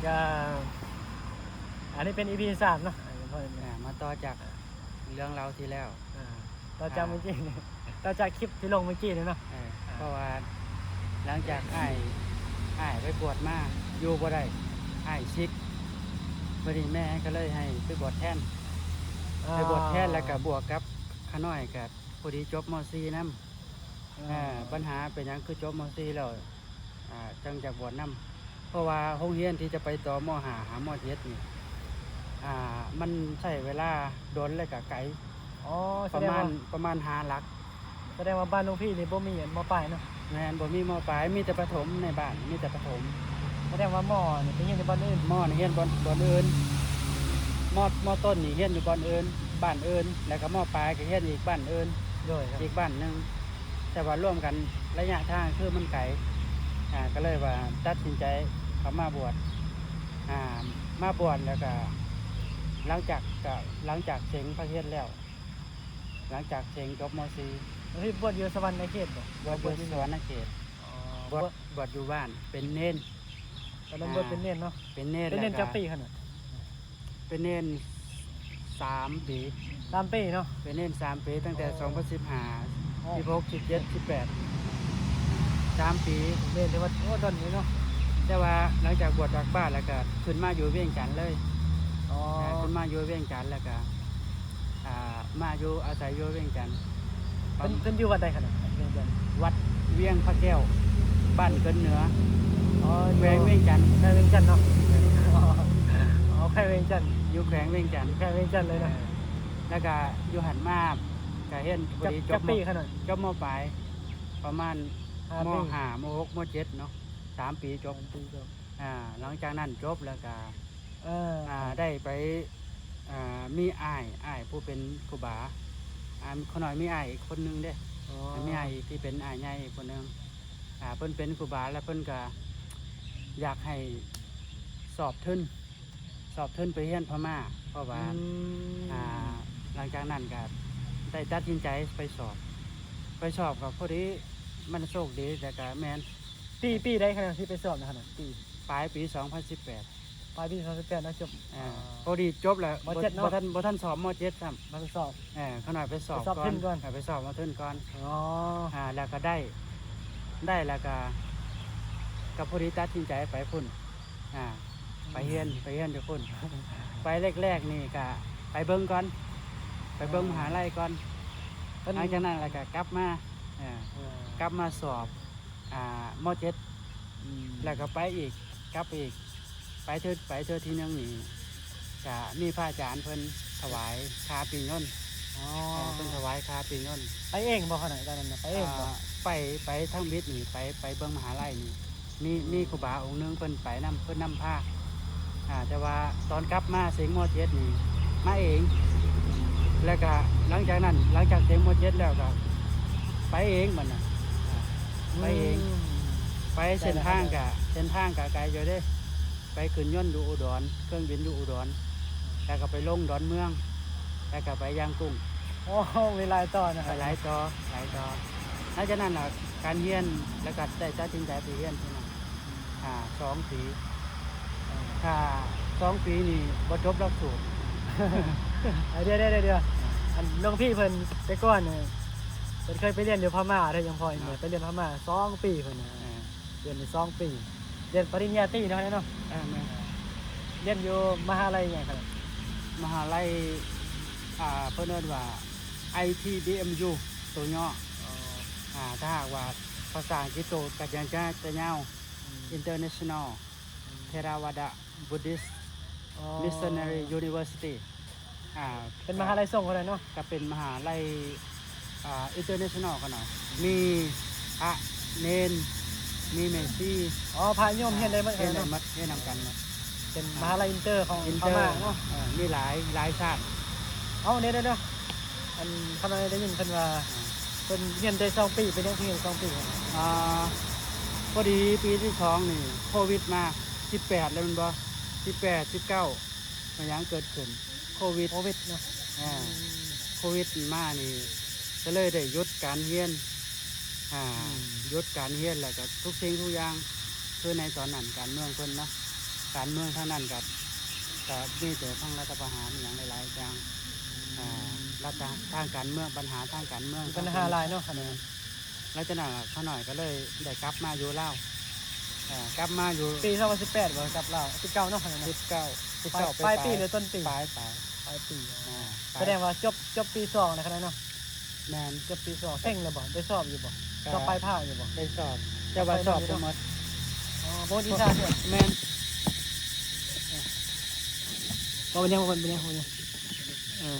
ກະ ອັນນີ້ເປັນອີພີສາມເນາະ ອ່າ ມາຕໍ່ຈາກເລື່ອງລາວທີ່ແລ້ວ ອ່າ ຕໍ່ຈາກເມື່ອກີ້ ອ່າ ຕໍ່ຈາກຄລິບທີ່ລົງເມື່ອກີ້ນີ້ເນາະ ເອີ ອ່າ ເພາະວ່າຫຼັງຈາກອ້າຍ ອ້າຍໄປບວດມາຢູ່ບໍ່ໄດ້ ອ້າຍຊິກ ບັດນີ້ແມ່ກໍເລີຍໃຫ້ໄປບວດແທນ ອ່າ ໄປບວດແທນ ແລ້ວກໍບວກກັບຂ້ານ້ອຍກໍພໍດີຈົບ ມ.ສີ່ ນຳ ອ່າ ເອີ ບັນຫາເປັນຫຍັງຄືຈົບ ມ.ສີ່ ແລ້ວ ອ່າ ຈັ່ງຈະບວດນຳ ເພາະວ່າໂຮງຮຽນທີ່ຈະໄປຕໍ່ ມ.ຫ້າ ຫາ ມ.ເຈັດ ນີ້ ອ່າ ມັນໃຊ້ເວລາດົນ ແລະກະໄກ ອໍ ປະມານ ປະມານຫ້າຫຼັກ ສະແດງວ່າບ້ານຫຼວງພີ່ນີ້ບໍ່ມີ ມ.ປາຍເນາະ ແມ່ນ ບໍ່ມີ ມ.ປາຍ ມີແຕ່ປະຖົມໃນບ້ານ ມີແຕ່ປະຖົມ ສະແດງວ່າ ມ. ນີ້ໄປຮຽນຢູ່ບ່ອນອື່ນ ມ. ນີ້ຮຽນບ່ອນ ບ່ອນອື່ນ ມ. ມ. ຕົ້ນນີ້ຮຽນຢູ່ບ່ອນອື່ນ ບ້ານອື່ນ ແລ້ວກໍ ມ.ປາຍ ກໍຮຽນອີກບ້ານອື່ນ ໂດຍ ອີກບ້ານໜຶ່ງ ແຕ່ວ່າລວມກັນໄລຍະທາງຄືມັນໄກ ອ່າ ກໍເລີຍວ່າຕັດສິນໃຈເຂົ້າມາບວດ ອ່າ ມາບວດແລ້ວກໍ ຫຼັງຈາກ ກໍຫຼັງຈາກເສັງພະເຮັດແລ້ວ ຫຼັງຈາກເສັງຈົບ ມ.ສີ່ ແລ້ວທີ່ບວດຢູ່ສະຫວັນນະເຂດບໍ່? ບວດຢູ່ສະຫວັນນະເຂດ ອໍ ບວດ ບວດ ບວດຢູ່ບ້ານ ເປັນເນນ ຕອນນັ້ນບວດເປັນເນນເນາະ ອ່າ ເປັນເນນ ເປັນເນນຈັກປີຫັ້ນນະ? ເປັນເນນສາມປີ ສາມປີເນາະ ເປັນເນນສາມປີ ຕັ້ງແຕ່ ອໍ ສອງພັນສິບຫ້າ ອໍ ສິບຫົກ ສິບເຈັດ ສິບແປດ ສາມປີ ເນນ ຖືວ່າ ໂອ້ ດົນຢູ່ເນາະ ແຕ່ວ່າຫຼັງຈາກບວດອອກບາດແລ້ວກໍຂຶ້ນມາຢູ່ວຽງຈັນເລີຍ ອໍ ອ່າ ຂຶ້ນມາຢູ່ວຽງຈັນແລ້ວກໍ ອ່າ ມາຢູ່ອາໄສຢູ່ວຽງຈັນ ເພິ່ນ ເພິ່ນຢູ່ວັດໃດຂະນະ ວຽງຈັນ? ວັດວຽງພະແກ້ວ ບ້ານເກີນເໜືອ ອໍ ແຂວງວຽງຈັນ ແຂວງວຽງຈັນເນາະ ອໍ ແຂວງວຽງຈັນ ຢູ່ແຂວງວຽງຈັນ ແຂວງວຽງຈັນເລີຍເນາະ ເອີ ແລ້ວກະຢູ່ຫັ້ນມາກະຮຽນ ພໍດີຈົບ ຈັກປີຂະນະ? ຈົບ ມ.ປາຍ ປະມານ ຫ້າ ມ.ຫ້າ ມ.ຫົກ ມ.ເຈັດ ເນາະ ສາມປີຈົບ ສາມປີຈົບ ອ່າ ຫຼັງຈາກນັ້ນຈົບແລ້ວກະ ເອີ ອ່າ ໄດ້ໄປ ອ່າ ມີອ້າຍ ອ້າຍຜູ້ເປັນຄູບາ ອ່າ ຂ້ານ້ອຍມີອ້າຍອີກຄົນໜຶ່ງເດ້ ອໍ ມີອ້າຍອີກທີ່ເປັນອ້າຍໃຫຍ່ອີກຄົນໜຶ່ງ ອ່າ ເພິ່ນເປັນຄູບາ ແລ້ວເພິ່ນກໍຢາກໃຫ້ສອບທຶນ ສອບທຶນໄປຮຽນພະມ້າ ເພາະວ່າ ອືມ ອ່າ ຫຼັງຈາກນັ້ນກໍໄດ້ຕັດສິນໃຈໄປສອບ ໄປສອບກໍພໍດີ ມັນໂຊກດີ ແຕ່ກໍແມ່ນ ປີ ປີໃດຂະນະທີ່ໄປສອບນະຂະນະ? ປີ ປາຍປີສອງພັນສິບແປດ ປາຍປີສອງພັນສິບແປດເນາະ ຈົບ ເອີ ອ່າ ພໍດີຈົບແລ້ວ ມ.ເຈັດ ບໍ່ ເນາະ ບໍ່ທັນ ບໍ່ທັນສອບ ມ.ເຈັດ ຊ້ຳ ບໍ່ທັນສອບ ເອີ ຂ້ານ້ອຍໄປສອບ ໄປສອບທຶນກ່ອນ ເອີ ໄປສອບມາທຶນກ່ອນ ອໍ ອ່າ ແລ້ວກໍໄດ້ ໄດ້ແລ້ວກໍ ກໍພໍດີຕັດສິນໃຈໄປພຸ້ນ ອ່າ ໄປຮຽນ ໄປຮຽນຢູ່ພຸ້ນ ໄປແລກໆນີ້ກໍໄປເບິ່ງກ່ອນ ໄປເບິ່ງ ອ່າ ມະຫາໄລກ່ອນ ເພິ່ນ ຫຼັງຈາກນັ້ນແລ້ວກໍກັບມາ ເອີ ເອີ ກັບມາສອບ ອ່າ ມ.ເຈັດ ອືມ ແລ້ວກໍໄປອີກ ກັບໄປອີກ ໄປເທື່ອ ໄປເທື່ອທີໜຶ່ງນີ້ ກະມີພະອາຈານເພິ່ນຖວາຍຄ່າປີ້ຍົນ ອໍ ເອີ ເພິ່ນຖວາຍຄ່າປີ້ຍົນ ໄປເອງບໍ່ຂະນະ? ຕອນນັ້ນນະ ໄປເອງບໍ່? ອ່າ ໄປ ໄປທຳອິດນີ້ ໄປ ໄປເບິ່ງມະຫາໄລນີ້ ມີ ອືມ ມີຄູບາອົງໜຶ່ງເພິ່ນໄປນຳ ເພິ່ນນຳພາ ອ່າ ແຕ່ວ່າຕອນກັບມາເສັງ ມ.ເຈັດ ນີ້ ມາເອງ ແລ້ວກະຫຼັງຈາກນັ້ນ ຫຼັງຈາກເສັງ ມ.ເຈັດ ແລ້ວກະໄປເອງບັດນັ້ນ ອ່າ ໄປເອງ ອືມ ໄປເສັ້ນທາງກະ ເສັ້ນທາງກະໄກຢູ່ເດ້ ໄປຂຶ້ນຍົນຢູ່ອຸດອນ ເຄື່ອງບິນຢູ່ອຸດອນ ແລ້ວກໍໄປລົງດອນເມືອງ ແລ້ວກໍໄປຢ່າງກຸ້ງ ໂອ້ ມີຫຼາຍຕໍ່ນະ ໄປຫຼາຍຕໍ່ ຫຼາຍຕໍ່ ຫຼັງຈາກນັ້ນລະການຮຽນ ແລ້ວກໍໄດ້ຕັດສິນໃຈໄປຮຽນທີ່ນັ້ນ ອ່າ ສອງປີ ອ່າ ຖ້າສອງປີນີ້ບໍ່ຈົບຫຼັກສູດ ດຽວໆໆ ອັນ ຫຼວງພີ່ເພິ່ນແຕ່ກ່ອນນີ້ ເພິ່ນເຄີຍໄປຮຽນຢູ່ພະມ້າເດ້ ຍັງພໍ ເນາະ ໄປຮຽນພະມ້າສອງປີເພິ່ນນະ ເອີ ຮຽນຢູ່ສອງປີ ຮຽນປະລິນຍາຕີເນາະ ເນາະ ເອີ ແມ່ນ ຮຽນຢູ່ມະຫາໄລຫຍັງຄະ? ມະຫາໄລ ອ່າ ເພິ່ນເອີ້ນວ່າ ໄອທີດີເອັມຢູ ໂຕຫຍໍ້ ອໍ ອ່າ ຖ້າຫາກວ່າພາສາອັງກິດໂຕກະຍັງຈະ ຈະຍາວ ອືມ International ອືມ Theravada Buddhist ອໍ Missionary University ອ່າ ເປັນມະຫາໄລສົງເທົ່ານັ້ນເນາະ ກໍເປັນມະຫາໄລ ອ່າ international ຂະໜາດ ມີພະເນນ ມີແມ່ຊີ ອໍ ພະໂຍມຮຽນໄດ້ໝົດ ຮຽນໄດ້ໝົດ ຮຽນນຳກັນໝົດ ເປັນມະຫາໄລອິນເຕີຂອງພະມ້າເນາະ ເອີ ມີຫຼາຍ ຫຼາຍຊາດ ເອົ້າ ດຽວໆ ອັນ ຄະນະໄດ້ຍິນເພິ່ນວ່າ ອ່າ ເພິ່ນຮຽນໄດ້ສອງປີ ເປັນຫຍັງຄືຮຽນສອງປີ? ອ່າ ພໍດີປີທີສອງນີ້ໂຄວິດມາ ສິບແປດແລ້ວແມ່ນບໍ່? ສິບແປດ ສິບເກົ້າ ມັນຫຍັງເກີດຂຶ້ນ? ໂຄວິດ ໂຄວິດເນາະ ອ່າ ອືມ ໂຄວິດມານີ້ ກໍເລີຍໄດ້ຢຸດການຮຽນ ອ່າ ອືມ ຢຸດການຮຽນ ແລ້ວກໍທຸກສິ່ງທຸກຢ່າງ ຄືໃນຕອນນັ້ນການເມືອງເພິ່ນເນາະ ການເມືອງທາງນັ້ນກໍ ກໍມີແຕ່ທັງລັດຖະປະຫານອີ່ຫຍັງຫຼາຍໆຢ່າງ ອາ ລັດຖະ ທາງການເມືອງ ບັນຫາທາງການເມືອງ ມີບັນຫາຫຼາຍເນາະ. ແມ່ນ. ຫຼັງຈາກນັ້ນລະຂ້ານ້ອຍກໍເລີຍໄດ້ກັບມາຢູ່ລາວ ເອີ ກັບມາຢູ່ ປີສອງພັນສິບແປດບໍ່ ກັບລາວ ສິບເກົ້າເນາະ ສິບເກົ້າ ສິບເກົ້າ ປາຍ ປາຍປີ ຫຼືຕົ້ນປີ ປາຍ ປາຍ ປາຍປີ. ອາ ສະແດງວ່າຈົບ ຈົບປີສອງແລ້ວຂະໜາດເນາະ. ແມ່ນ. ຈົບປີສອງ ເສັງແລ້ວບໍ່? ໄດ້ສອບຢູ່ບໍ່? ກໍ ສອບປາຍພາກຢູ່ບໍ່? ໄດ້ສອບ ແຕ່ວ່າສອບບໍ່ໝົດ. ອໍ ບໍ່ມີວິຊາເທື່ອ. ແມ່ນ. ບໍ່ເປັນຫຍັງ ບໍ່ເປັນຫຍັງ ບໍ່ເປັນຫຍັງ. ເອີ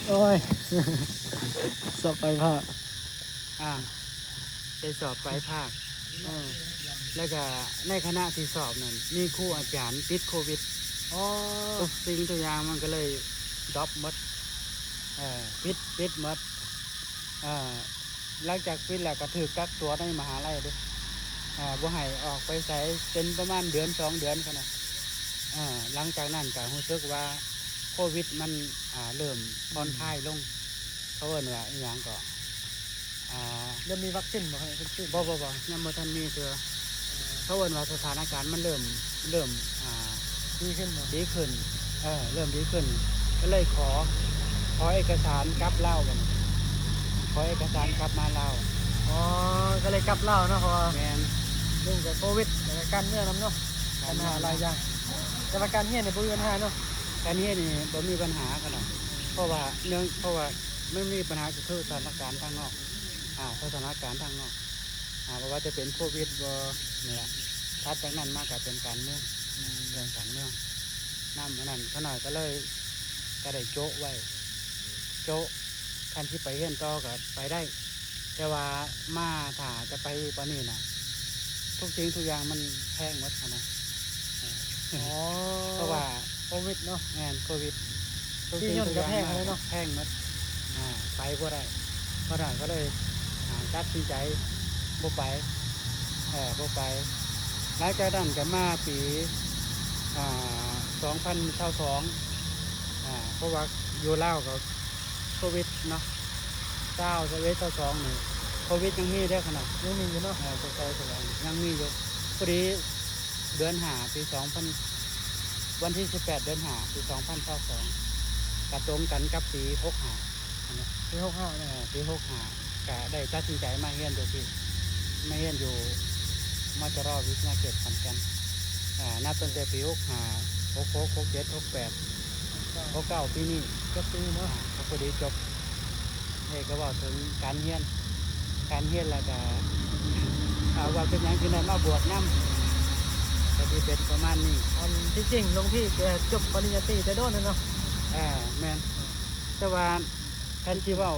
ໂອ້ຍ ສອບປາຍພາກ. ອາ ໄດ້ສອບປາຍພາກ ເອີ ແລ້ວກະໃນຂະນະທີ່ສອບນັ້ນ ມີຄູອາຈານຕິດໂຄວິດ. ອໍ ທຸກສິ່ງທຸກຢ່າງມັນກໍເລີຍດຣອບໝົດ ເອີ ປິດ ປິດໝົດ. ເອີ ຫຼັງຈາກປິດແລ້ວກໍຖືກກັກຕົວໃນມະຫາໄລເດ້ ເອີ ບໍ່ໃຫ້ອອກໄປໃສ ເປັນປະມານເດືອນສອງເດືອນຂະໜາດ. ເອີ ຫຼັງຈາກນັ້ນກໍຮູ້ສຶກວ່າໂຄວິດມັນ ອາ ເລີ່ມຜ່ອນຄາຍລົງ ເຂົາເອີ້ນວ່າອີ່ຫຍັງເກາະ ອ່າ ເລີ່ມມີວັກຊີນບໍ່? ວັກຊີນ ບໍ່ ບໍ່ ບໍ່ ຍັງບໍ່ທັນມີເທື່ອ. ເອີ ເຂົາເອີ້ນວ່າສະຖານະການມັນເລີ່ມ ເລີ່ມ ອ່າ ດີຂຶ້ນບໍ່? ດີຂຶ້ນ ເອີ ເລີ່ມດີຂຶ້ນ ກໍເລີຍຂໍ ຂໍເອກະສານກັບລາວບັດນີ້ ຂໍເອກະສານກັບມາລາວ. ອໍ ກໍເລີຍກັບລາວເນາະ ເພາະວ່າ ແມ່ນ ເລື່ອງຈາກໂຄວິດ ແລ້ວກໍການເມືອງນຳເນາະ ການເມືອງ ບັນຫາຫຼາຍຢ່າງ ແຕ່ວ່າການຮຽນນີ້ບໍ່ມີບັນຫາເນາະ. ການຮຽນນີ້ບໍ່ມີບັນຫາຂະໜາດ ເພາະວ່າເນື່ອງ ເພາະວ່າມັນມີບັນຫາກໍຄືສະຖານະການທາງນອກ ອາ ສະຖານະການທາງນອກ ອາ ບໍ່ວ່າຈະເປັນໂຄວິດບໍ່ ນີ້ແຫຼະ ຖັດຈາກນັ້ນມາກໍເປັນການເມືອງ ອືມ ເລື່ອງການເມືອງນຳ. ອັນນັ້ນຂະນ້ອຍກໍເລີຍ ກໍໄດ້ໂຈະໄວ້ ໂຈະ ຄັນຊິໄປຮຽນຕໍ່ກໍໄປໄດ້ ແຕ່ວ່າມາ ຖ້າຈະໄປບັດນີ້ນະ ທຸກສິ່ງທຸກຢ່າງມັນແພງໝົດຫັ້ນນະ. ອໍ ເພາະວ່າໂຄວິດເນາະ. ແມ່ນ ໂຄວິດ ທຸກສິ່ງທຸກຢ່າງ ຂີ່ຍົນກໍແພງແລ້ວເນາະ ແພງໝົດ ອາ ໄປບໍ່ໄດ້. ເພາະນັ້ນກໍເລີຍ ອາ ຕັດສິນໃຈບໍ່ໄປ ເອີ ບໍ່ໄປ. ຫຼັງຈາກນັ້ນກໍມາປີ ອາ ສອງພັນຊາວສອງ ອາ ເພາະວ່າຢູ່ລາວກໍ ໂຄວິດເນາະ ຊາວ ຊາວເອັດ ຊາວສອງນີ້ ໂຄວິດຍັງມີເດ້ຂະໜາດ ຍັງມີຢູ່ເນາະ. ເອີ ແຕ່ ແຕ່ ແຕ່ວ່າຍັງມີຢູ່ ພໍດີເດືອນຫ້າ ປີສອງພັນ ວັນທີສິບແປດ ເດືອນຫ້າ ປີສອງພັນຊາວສອງ ກະຕົງກັນກັບປີຫົກຫ້າຫັ້ນນະ ປີຫົກຫ້າເນາະ. ເອີ ປີຫົກຫ້າ ກະໄດ້ຕັດສິນໃຈມາຮຽນຢູ່ພີ້ ມາຮຽນຢູ່ ມຈລ ວິທະຍາເຂດຂອນແກ່ນ ອາ ນັບຕັ້ງແຕ່ປີຫົກຫ້າ ຫົກຫົກ ຫົກເຈັດ ຫົກແປດ ຫົກເກົ້າ ປີນີ້ ເຈັດປີເນາະ. ອາ ກໍພໍດີຈົບ ເອີ ກໍເວົ້າເຖິງການຮຽນ ການຮຽນແລ້ວກໍ ອາ ວ່າເປັນຫຍັງຈຶ່ງໄດ້ມາບວດນຳ ກໍຊິເປັນປະມານນີ້. ອັນທີ່ຈິງຫຼວງພີ່ກໍຈົບປະລິນຍາຕີແຕ່ດົນແລ້ວເນາະ. ເອີ ແມ່ນ ແຕ່ວ່າຄັນຊິເວົ້າ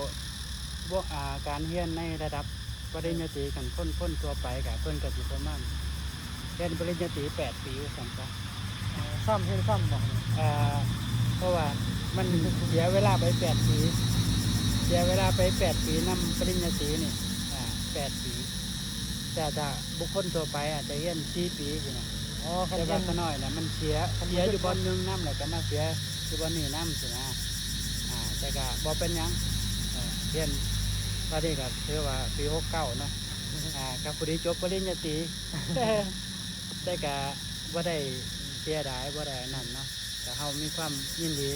ບໍ່ ອາ ການຮຽນໃນລະດັບປະລິນຍາຕີ ຄັນຄົນ ຄົນທົ່ວໄປກະເພິ່ນກະຊິປະມານ ຮຽນປະລິນຍາຕີແປດປີວ່າຊັ້ນຊະ. ເອີ ຊ້ຳ ຮຽນຊ້ຳບໍ່? ເອີ ເພາະວ່າມັນເສຍເວລາໄປແປດປີ ເສຍເວລາໄປແປດປີນຳປະລິນຍາຕີນີ້ ອາ ແປດປີ ແຕ່ຖ້າບຸກຄົນທົ່ວໄປອາດຈະຮຽນສີ່ປີພຸ້ນນະ. ອໍ ແຕ່ວ່າຂະນ້ອຍນະ ມັນເສຍ ເສຍຢູ່ບ່ອນໜຶ່ງນຳ ແລ້ວກໍມາເສຍຢູ່ບ່ອນນີ້ນຳຊີ້ນະ. ອາ ແຕ່ກໍບໍ່ເປັນຫຍັງ ເອີ ຮຽນຕອນນີ້ກໍຖືວ່າປີຫົກເກົ້າເນາະ ອາ ກໍພໍດີຈົບປະລິນຍາຕີ ແຕ່ກໍບໍ່ໄດ້ເສຍດາຍ ບໍ່ໄດ້ອັນນັ້ນເນາະ ກໍເຮົາມີຄວາມຍິນດີ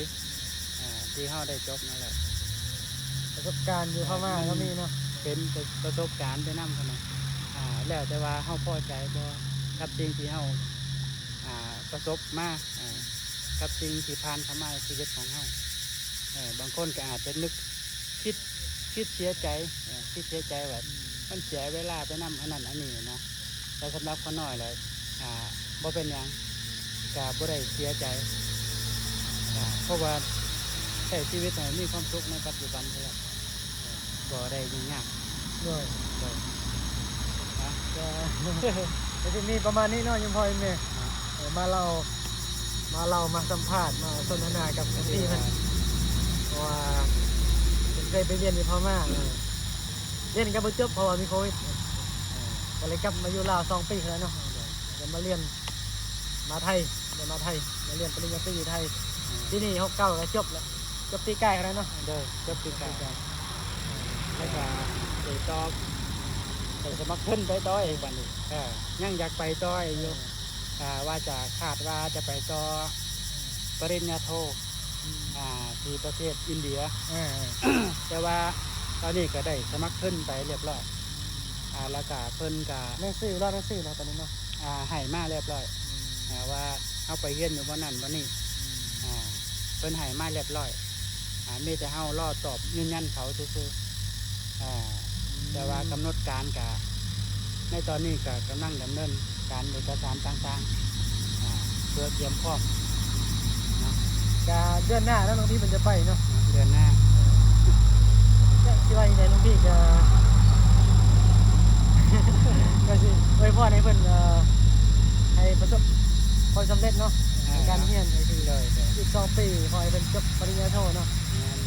ອາ ທີ່ເຮົາໄດ້ຈົບນັ້ນແຫຼະ. ປະສົບການຢູ່ພະມ້າກໍມີເນາະ ເປັນປະ ປະສົບການໄປນຳຫັ້ນນະ. ອາ ແລ້ວແຕ່ວ່າເຮົາພໍໃຈບໍ່ກັບສິ່ງທີ່ເຮົາ ອາ ປະສົບມາ ອາ ກັບສິ່ງທີ່ຜ່ານເຂົ້າມາໃນຊີວິດຂອງເຮົາ. ເອີ ບາງຄົນກໍອາດຈະນຶກຜິດ ຜິດເສຍໃຈ ເອີ ຜິດເສຍໃຈວ່າ ອືມ ມັນເສຍເວລາໄປນຳອັນນັ້ນອັນນີ້ນະ. ແຕ່ສຳລັບຂ້ານ້ອຍແລ້ວ ອາ ບໍ່ເປັນຫຍັງ ກະບໍ່ໄດ້ເສຍໃຈ ອາ ເພາະວ່າໃຊ້ຊີວິດໃຫ້ມີຄວາມສຸກໃນປັດຈຸບັນເທົ່ານັ້ນ ບໍ່ໄດ້ຫຍຸ້ງຍາກ. ໂດຍ ໂດຍ ນະ ກະ ກະຊິມີປະມານນີ້ເນາະ ຍາມພໍ່ຍາມແມ່ ເອີ ມາເລົ່າ ມາເລົ່າ ມາສຳພາດ ມາສົນທະນາກັບເອັຟຊີເພິ່ນ ເພາະວ່າເພິ່ນເຄີຍໄປຮຽນຢູ່ພະມ້າ ເອີ ຮຽນກໍບໍ່ຈົບ ເພາະວ່າມີໂຄວິດ ເອີ ກໍເລີຍກັບມາຢູ່ລາວສອງປີແລ້ວເນາະ ໂດຍ ກໍມາຮຽນ ມາໄທ ໄດ້ມາໄທ ມາຮຽນປະລິນຍາຕີຢູ່ໄທ ອືມ ປີນີ້ຫົກເກົ້າກໍຈົບແລ້ວ ຈົບປີກາຍຫັ້ນແຫຼະເນາະ ໂດຍ ຈົບປີກາຍ ແລ້ວກໍໄດ້ຕໍ່ ໄປສະໝັກທຶນໄປຕໍ່ອີກບັດນີ້ ເອີ ຍັງຢາກໄປຕໍ່ອີກຢູ່ ເອີ ອ່າ ວ່າຈະ ຄາດວ່າຈະໄປຕໍ່ປະລິນຍາໂທ ອືມ ອ່າ ທີ່ປະເທດອິນເດຍ ເອີ ແຕ່ວ່າຕອນນີ້ກໍໄດ້ສະໝັກທຶນໄປລຽບລ້ອຍ ອ່າ ແລ້ວກະເພິ່ນກະ ໜັງສືລະ ໜັງສືລະຕອນນີ້ເນາະ ອ່າ ໃຫ້ມາລຽບລ້ອຍ ອືມ ອ່າ ວ່າເຮົາໄປຮຽນຢູ່ບ່ອນນັ້ນບ່ອນນີ້ ອືມ ອ່າ ເພິ່ນໃຫ້ມາລຽບລ້ອຍ ອ່າ ມີແຕ່ເຮົາລໍຕອບຢືນຢັນເຂົາຊື່ໆ ອ່າ ອືມ ແຕ່ວ່າກຳນົດການກະ ໃນຕອນນີ້ກະກຳລັງດຳເນີນການເອກະສານຕ່າງໆ ອ່າ ເພື່ອກຽມພ້ອມເນາະ ກະເດືອນໜ້າເນາະ ຫຼວງພີ່ເພິ່ນຈະໄປເນາະ ເດືອນໜ້າ ຈະຊິວ່າຈັ່ງໃດ ຫຼວງພີ່ກະ ກະຊິອວຍພອນໃຫ້ເພິ່ນ ເອີ ໃຫ້ປະສົບຄວາມສຳເລັດເນາະ ອ່າ ໃນການຮຽນ ໂດຍ ໂດຍ ອີກສອງປີ ຂໍໃຫ້ເພິ່ນຈົບປະລິນຍາໂທເນາະ ແມ່ນ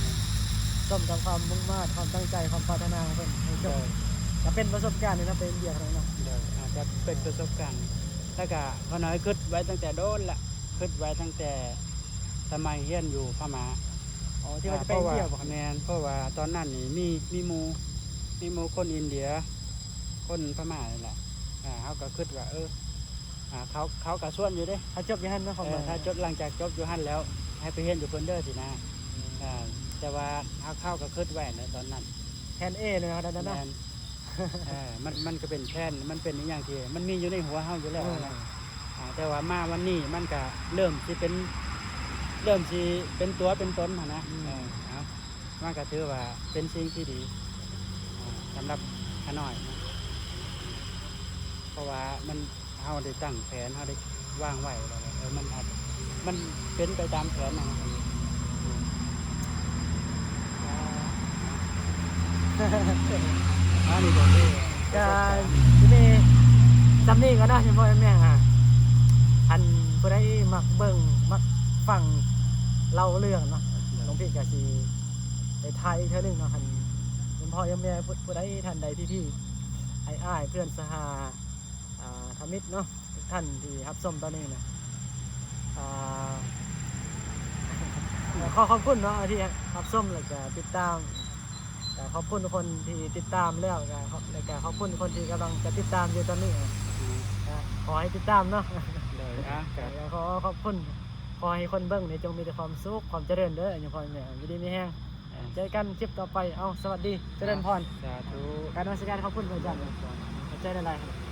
ໆ ສົມກັບຄວາມມຸ່ງມາດ ຄວາມຕັ້ງໃຈ ຄວາມປາດຖະໜາຂອງເພິ່ນໃຫ້ຈົບ ໂດຍ ກະເປັນປະສົບການເນາະ ໄປອິນເດຍເນາະ ໂດຍ ອາດຈະເປັນປະສົບການ ແລ້ວກະຂ້ານ້ອຍຄິດໄວ້ຕັ້ງແຕ່ດົນລະ ຄິດໄວ້ຕັ້ງແຕ່ສະໄໝຮຽນຢູ່ພະມ້າ ອໍ ທີ່ວ່າຈະໄປອິນເດຍບໍ? ແມ່ນ ເພາະວ່າຕອນນັ້ນນີ້ມີ ມີໝູ່ ມີໝູ່ຄົນອິນເດຍ ຄົນພະມ້ານີ້ແຫຼະ ອ່າ ເຮົາກໍຄິດວ່າ ເອີ ອ່າ ເຂົາ ເຂົາກໍຊວນຢູ່ເດ້ ຖ້າຈົບຢູ່ຫັ້ນເນາະ ເອີ ຖ້າຈົບ ຫຼັງຈາກຈົບຢູ່ຫັ້ນແລ້ວ ໃຫ້ໄປຮຽນຢູ່ເພິ່ນເດີຊີ້ນະ ອືມ ອ່າ ແຕ່ວ່າເຮົາ ເຮົາກໍຄິດໄວ້ນະຕອນນັ້ນ ແຜນເອເລີຍເນາະ ຕອນນັ້ນເນາະ ແມ່ນ ເອີ ມັນ ມັນກໍເປັນແຜນ ມັນເປັນອີ່ຫຍັງທີ່ມັນມີຢູ່ໃນຫົວເຮົາຢູ່ແລ້ວນະ ເອີ ອ່າ ແຕ່ວ່າມາວັນນີ້ມັນກໍເລີ່ມຊິເປັນ ເລີ່ມຊິເປັນຕົວເປັນຕົນຫັ້ນນະ ອືມ ເອີ ເອົາ ມັນກໍຖືວ່າເປັນສິ່ງທີ່ດີ ອ່າ ສຳລັບຂ້ານ້ອຍນະ ເພາະວ່າມັນ ເຮົາໄດ້ຕັ້ງແຜນ ເຮົາໄດ້ວາງໄວ້ແລ້ວ ເອີ ມັນອາດ ມັນເປັນໄປຕາມແຜນນະ ອືມ ອັນນີ້ກໍຄື ກໍຊິມີສ່ຳນີ້ກ່ອນເນາະ ພໍ່ແມ່ ອ່າ ອັນຜູ້ໃດມັກເບິ່ງ ມັກຟັງເລົ່າເລື່ອງເນາະ ໂດຍ ຫຼວງພີ່ກໍຊິໄດ້ຖ່າຍອີກເທື່ອໜຶ່ງເນາະ ຄັນເປັນພໍ່ເປັນແມ່ຜູ້ ຜູ້ໃດທ່ານໃດ ພີ່ໆ ອ້າຍໆ ເພື່ອນສະຫາ ອ່າ ທຳມິດເນາະ ທຸກທ່ານທີ່ຮັບຊົມຕອນນີ້ນະ ອ່າ ຂໍຂອບຄຸນເນາະທີ່ຮັບຊົມ ແລ້ວກະຕິດຕາມ ກະຂອບຄຸນຄົນທີ່ຕິດຕາມແລ້ວ ກະ ແລ້ວກະຂອບຄຸນຄົນທີ່ກຳລັງຈະຕິດຕາມຢູ່ຕອນນີ້ ອືມ ກະຂໍໃຫ້ຕິດຕາມເນາະ ໂດຍ ອ່ະ ກະ ແລ້ວກໍຂອບຄຸນ ຂໍໃຫ້ຄົນເບິ່ງນີ້ຈົ່ງມີແຕ່ຄວາມສຸກ ຄວາມຈະເລີນເດີ ຢູ່ດີມີແຮງ ເຈີກັນຄລິບຕໍ່ໄປ ເອົາ ສະຫວັດດີ ຈະເລີນພອນ ສາທຸ ການນະມັດສະການ ຂອບຄຸນພະອາຈານ ຂອບໃຈຫຼາຍໆ.